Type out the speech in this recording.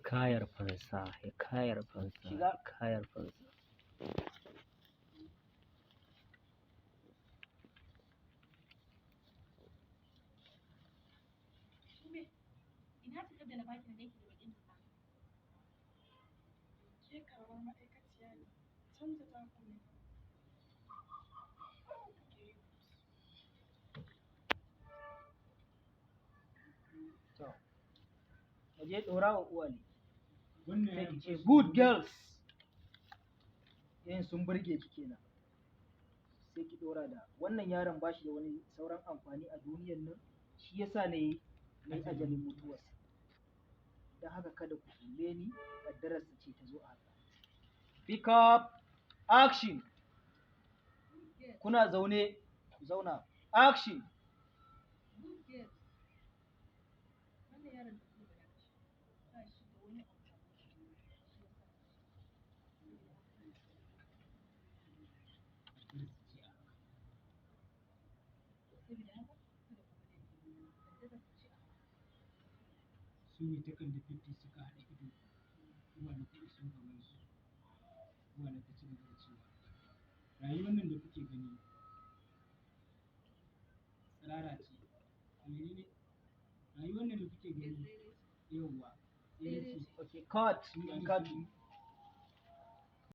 Hikayar Fansa, Hikayar Fansa. Shiga. Hikayar Fansa. Shume, ina takardar da na baki na ganki da bakin jaka? Ke karamar ma'aikaciya ne, canza taku ne. Ke To, mu je, ɗora wa uwa ne. Wannan Sai yaron ki ce fa shi "Good ne- girls", irin sun burge ki kenan. Sai ki ɗora da wannan yaron ba shi da wani sauran amfani a duniyan nan, shi yasa na yi ajalin mutuwarsa, don haka kada ku tuhume ni, ƙaddararsa ce ta zo a haka. Pick up, action. Kuna zaune, ku zauna, action. Good girls. Wannan yaron da kuka ga na kashe, ba shi da wani amfani. Shi yasa Kaddararsa ce a haka. Saboda haka kada ku ga laifi. Kaddararsa ce a haka. Su ne ta kalli Fifty suka haɗa ido. Uwale ta iso gabansu. Uwale ta ci gaba da cewa, rayuwar nan da kuke gani tsirara ce. Menene? Rayuwar nan da kuke gani, yauwa, tsere ce. Okay, cut. Sun Cut.